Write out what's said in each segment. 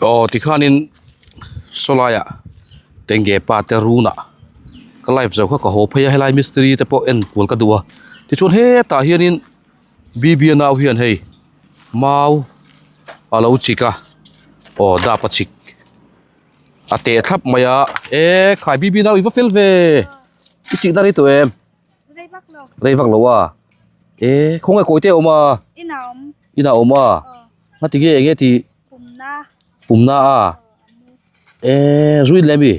Aw tikhanin sawlai ah tenge pa te run ah ka live zo kha ka haw phei a helai mistiri te pawh en kual ka duh a tichuan hetah hianin B_B nau hian hei mau a lo chik a aw dap a chik a teh thlap mai a e khai B_B nau i va fel ve i chik na rei tawh em. Rei vak lo. Rei vak lo a. E khawnge kawi te a awm a. Inah a awm. Inah a awm a. Ngati nge enge tih? Pumna. Pumna a. E zui leh mi?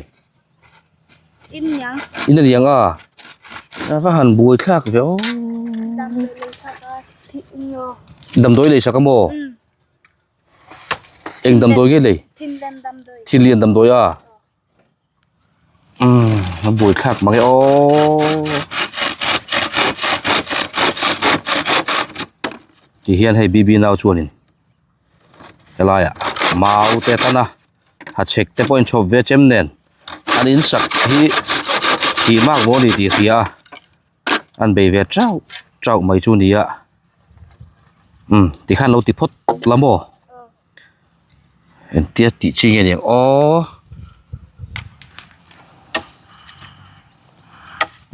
In niang. In a niang a. A va han buai thlak ve aw. Damdawi lei sak a. Damdawi lei sak a maw? Eng damdawi nge lei? Thinlian damdawi. Thinlian damdawi a. Umm a buai thlak mang e aww ti hian hei B_B nau chuanin helaiah mau te tan a hachhek te pawh a inchhawp ve chem nen an in sak hi tih mak maw a ni tih a hria a an bei ve chauh chauh mai chu a ni a umm tikhan lo ti phawt la maw. Engtia tih chi nge niang aw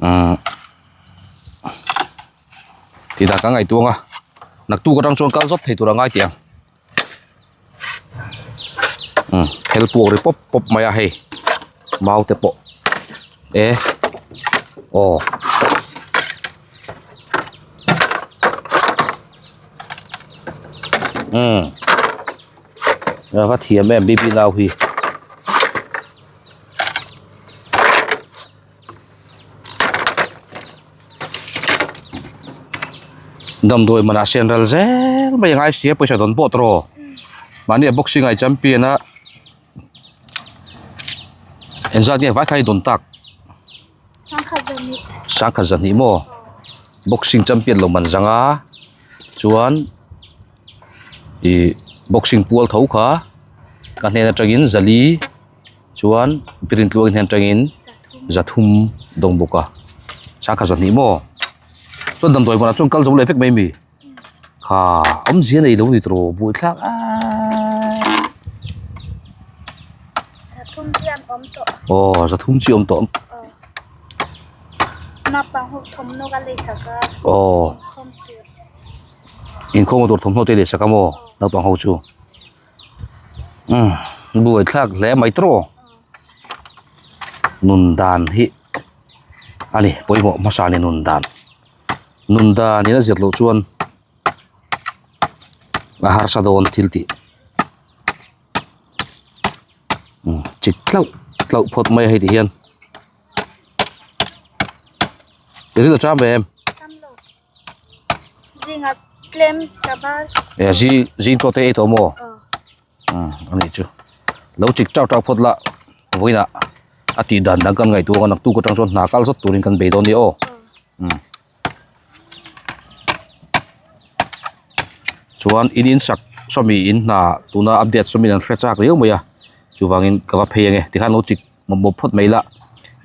umm tih dan kan ngaihtuah ang a naktuk atang chuan kal zawt thei tur a ngai tih ang umm thel puak ri pawp pawp mai a hei mau te pawh e aw. Umm a va thiam em B_B nau hi damdawi manah sen ral zel mai a ngai sia pawisa dawn pawh tawh mahni a boxing ah champion a engzat nge vai kha i dawn tak. Sangkhat zahnih maw boxing champion lo man zang a chuan ih boxing pual tho kha ka hnen atangin zali chuan pirintlua hnen atangin zathum dawng bawk a sangkhat zahnih maw chuan damdawi hmunah chuan kal zo leh vek mai mi kha awmzia nei lo ni tawh buaithlak aaa aw zathum chi awm tawh aw inkhawm tur thawmhnaw te lei sak a maw naupang ho chu umm buaithlak hle mai tawh nun dan hi a ni pawimawh hmasa a ni nun dan. Nun dan in a zir loh chuan a harsa dawn thil tih umm chik tlauh tlauh phawt mai a hei ti hian i rilru a cham ve em e zing zing chaw te ei tawh maw umm a nih chu lo chik tauh tauh phawt la vawiinah a tih dan dang kan ngaihtuah a naktuk atang chuan hna kal zawt turin kan bei dawn a ni aw umm chuan in in sak sawmi in hna tuna update sawmi an hre chak riau mai a chuvangin ka va phei ange tikhan lo chik mawp mawp phawt mai la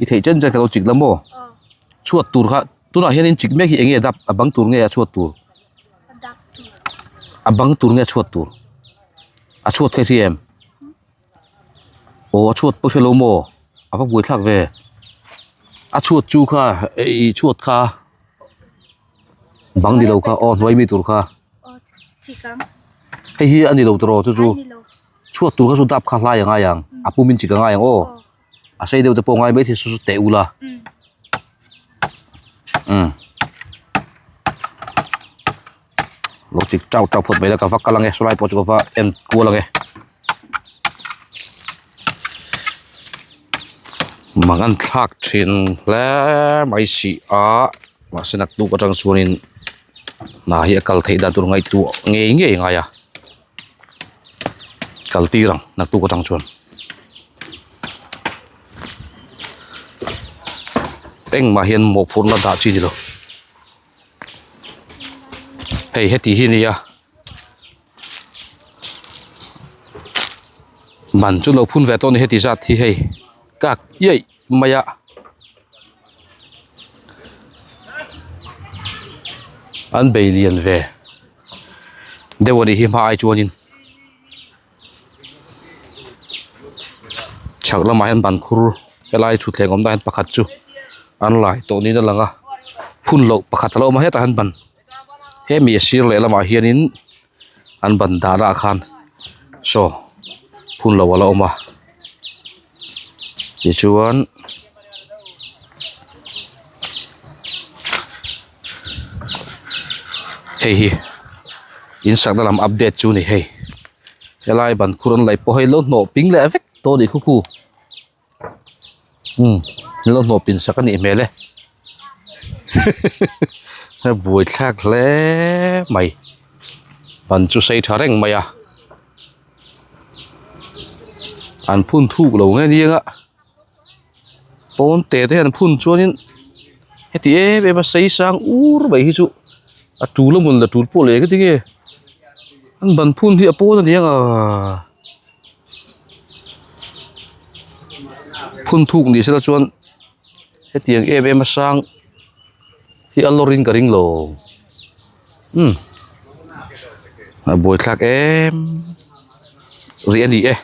i theih chen chen ka lo chik la maw chhuat tur kha tunah hian in chik mek hi enge dap a bang tur nge a chhuat tur a bang tur nge a chhuat tur a chhuat kha i hria em. Aw a chhuat pawh hrelo maw a va buai thlak ve a chhuat chu kha ih chhuat kha bang ni lo kha aw hnuai mi tur kha hei hi a ni lo tawh chu chu chhuat tur kha chu dap kha hlai a ngai ang a pum in chik a ngai ang aw a sei deuh te pawh a ngai maithei saw saw teh ula umm. Lo chik chau chau phawt mai la ka va kal ange sawlai pawh chu ka va en kual ange mang an thlak thin hle mai si a mahse naktuk atang chuanin hna hi a kal theih dan tur ngaihtuah ngei ngei a ngai a kal tir ang naktuk atang chuan engmah hian mawhphurhna dah chi a ni lo. Hei heti hi a ni a ban chu lo phun ve tawh a ni heti zat hi hei kak iaih mai a an bei lian ve deuh a nih hi hma ai chuanin. Chhak lamah hian ban khur helai thutthleng awmna hian pakhat chu an lai tawh niin a lang a phun loh pakhat a lo awm a hetah hian ban hemi a sir leh lamah hianin an ban dahna ah khan saw phun loh a la awm a tichuan hei hi in sakna lam update chu a ni hei helai ban khur an laih pawh hei lo hnawh ping leh vek tawh a nih khu khu umm an lo hnawh pin sak a nih hmel e a buaithlak hle mai ban chu sei tha reng mai a an phun thuk lo nge nia nga pawn te te hian an phun chuanin heti em em a sei sang ur mai hi chu a tul a mawn la tul pawh leh engati nge an ban phun hi a pawn a ni ang a phun thuk ni sela chuan hetiang em em a sang hi a lawr in ka ring lo umm a buaithlak em rih a ni e.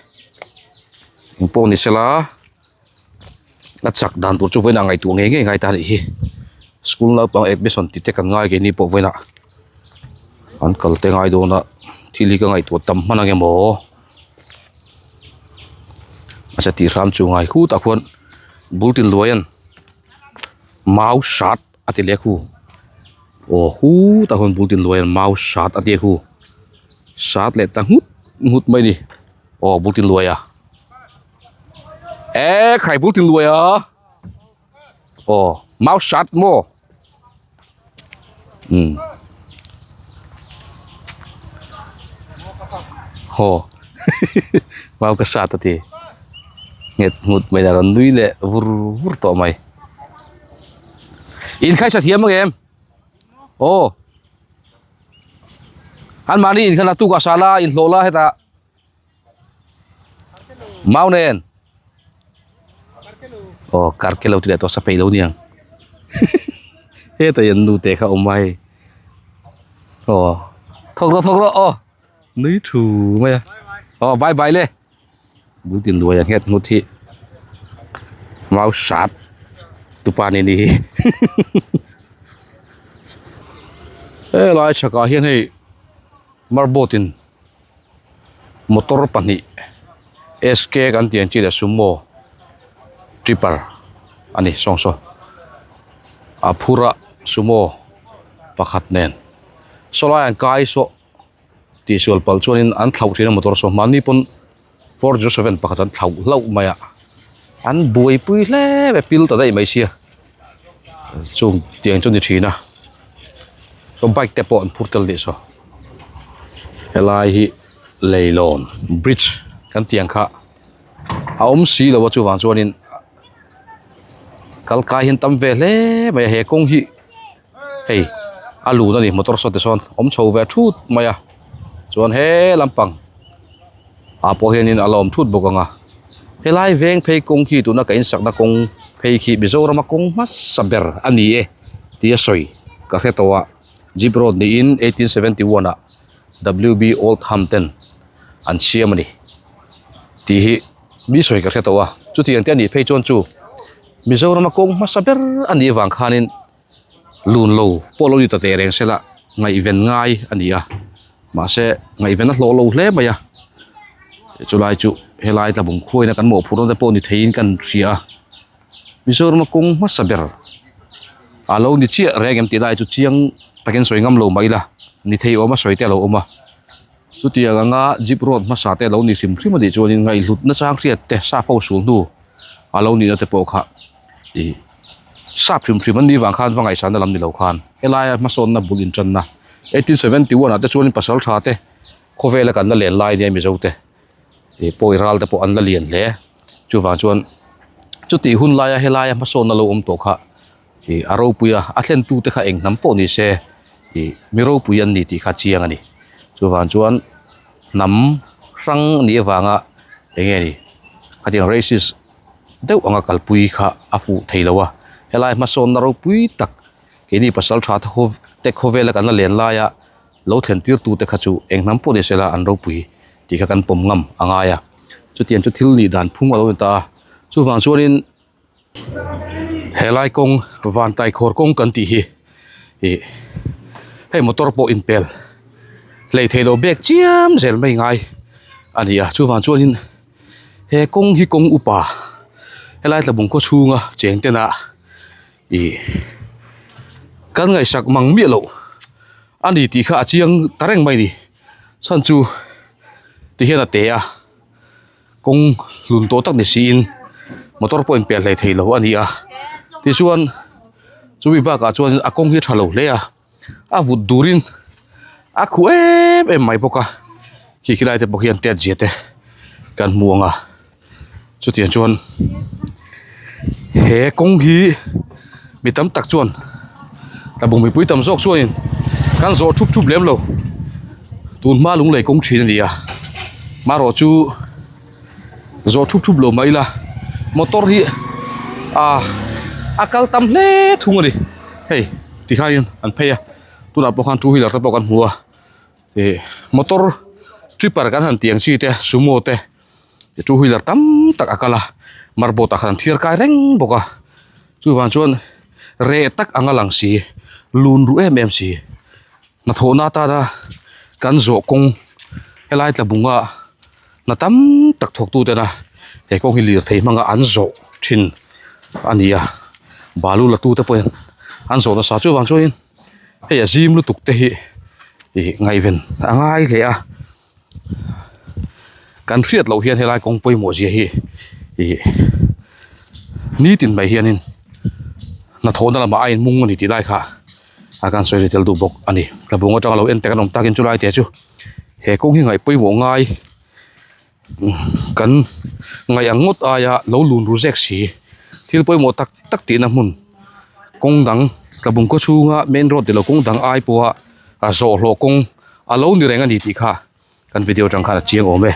Eng pawh ni sela a chak dan tur chu vawiinah ngaihtuah ngei ngei ngai ta a nih hi school naupang admission tih te kan ngai keini pawh vawiinah an kal te ngai dawn a thil hi ka ngaihtuah tam hman ang emaw mahse tih hram chu ngai khutah khuan bul tin luai an mau hrat a ti leh a khu aw khutah khuan bul tin luai an mau hrat a ti a khu hrat leh ta nghut nghut mai a ni. Aw bul tin luai a e khai bul tin luai a aw mau sat maw um haw mau ka sat a ti nghet nghut mai a rawn nui leh vur vur tawh mai in khai tha thiam ang em aw an mahni in khan a tuk ah sala inhlawh la hetah. Mau nen aw kar kelo ti leh tawh sa peih lo niang hetah hian nu te kha a awm a hei aw thawk rawh thawk rawh aw nui thu mai a aw bye bye le bul tin duai a nghet ngut hi mau hrat tupa ni ni hi helai chhakah hian hei marboat in. Motor pahnih SK kan tih ang chi leh sumo tripper a ni sawng saw a phur a sumo pakhat nen saw lai an kai saw tihsual palh chuanin an thlauh thin a motor saw mahni pawn 407 pakhat an thlauh hlauh mai a an buaipui hle mai pil ta daih mai sia chung tiang chu a ni thin a saw bike te pawh an phur tel tih saw helai hi leilawn bridge kan tih ang kha a awm si lo a chuvang chuanin kal kai hi an tam ve hle mai a he kawng hi hei a lun a ni motor saw te sawn awm chho ve thut mai a chuan he lampang ah pawh hianin a la awm thut bawk ang a helai veng phei kawng khi tuna ka insakna kawng phei khi Mizorama kawng hmasa ber a ni e tih a sawi ka hre tawh a jeep road niin 1871 ah W_B Oldham ten an siam a ni tih hi mi sawi ka hre tawh a chutiang te a nih phei chuan chu Mizorama kawng hmasa ber a nih avang khanin lun lo pawh lo ni ta teh reng sela ngaihven ngai a ni a mahse ngaihven a hlawh lo hle mai a chulai chu helai tlabung khuaina kan mawhphurhna te pawh ni theiin kan hria a Mizorama kawng hmasa ber a lo ni chiah reng em tih lai chu chiang takin sawi ngam lo mah ila ni thei awma sawi te a lo awm a chutiang anga jeep road hmasa te a lo ni hrim hrim a nih chuanin ngaihhlut nachang hriat te sap ho sul hnu a lo nihna te pawh kha ih sap hrim hrim an nih vang khan va ngaihsanna lam ni lo khan helaia hmasawnna bul intanna 1871 ah te chuanin pasal tha te khawvela kan la len lai nia mizo te ih pawi ral te pawh an la lian hle chuvang chuan chutih hun laia helaia hmasawnna lo awm tawh kha ih a ropui a a thlen tu te kha eng hnam pawh ni se ih mi ropui an ni tih kha chiang a ni chuvang chuan hnam hrang nih avanga eng nge ni khatiang racist deuh anga kalpui kha a fuh thei lo a helai hmasawnna ropui tak keini pasal tha te ho te khawvela kan la len laia lo thlen tir tu te kha chu eng hnam pawh ni sela an ropui tih kha kan pawm ngam a ngai a chutiang chu thil nih dan phung a lo ni ta a. Chuvang chuanin helai kawng van taikhawr kawng kan tih hi ih hei motor pawh inpel hlei thei lo bek chiam zel mai ngai a ni a chuvang chuanin he kawng hi kawng upa helai tlabung khaw chhunga cheng ten ah ih kan ngaihsak mang miah loh a ni tih kha a chiang ta reng mai a ni chhan chu ti hian a te a. Kawng hlun tawh tak ni siin motor pawh inpel hlei thei lo a ni a tichuan chumi bakah chuan a kawng hi a tha lo hle a a vut durin a khuh em em mai bawk a khi khi lai te pawh hian tet zia te kan hmu ang a chutiang chuan he kawng hi mi tam tak chuan tlabung mipui tam zawk chuanin kan zawh thup thup lem lo tun hma lunglei kawng thin a ni a marawh chu zawh thup thup lo mah ila motor hi ah a kal tam hle thung a ni hei tikhain an phei a tunah pawh khan two wheeler te pawh kan hmu a ih motor tripper kan han tih ang chi te sumo te two wheeler tam tak a kal a marble ah khan an thiar kai reng bawk a chuvang chuan reh tak anga lang si lun ruh em em si hnathawhna atana kan zawh kawng helai tla bunga hna tam tak thawk tu tena he kawng hi lirthei hmanga an zawh thin a ni a balu la tu te pawhin an zawh nasa chuvang chuanin hei a zim lutuk te hi ih ngaihven a ngai hle a. Kan hriat loh hian helai kawng pawimawh zia hi ih nitin mai hianin hnathawhna lamah a inmung a ni tih lai kha a kan sawi tel duh bawk a ni. Tlabung atanga lo en tek an awm takin chulai te chu he kawng hi ngaih pawimawh ngai kan ngaih ang ngawt aia lo lun ru zek si thil pawimawh tak tak tihna hmun kawng dang tlabung khaw chhunga main road ni lo kawng dang ai pawha a zawh hlawh kawng. A lo ni reng a ni tih kha kan video atang khan a chiang awm e.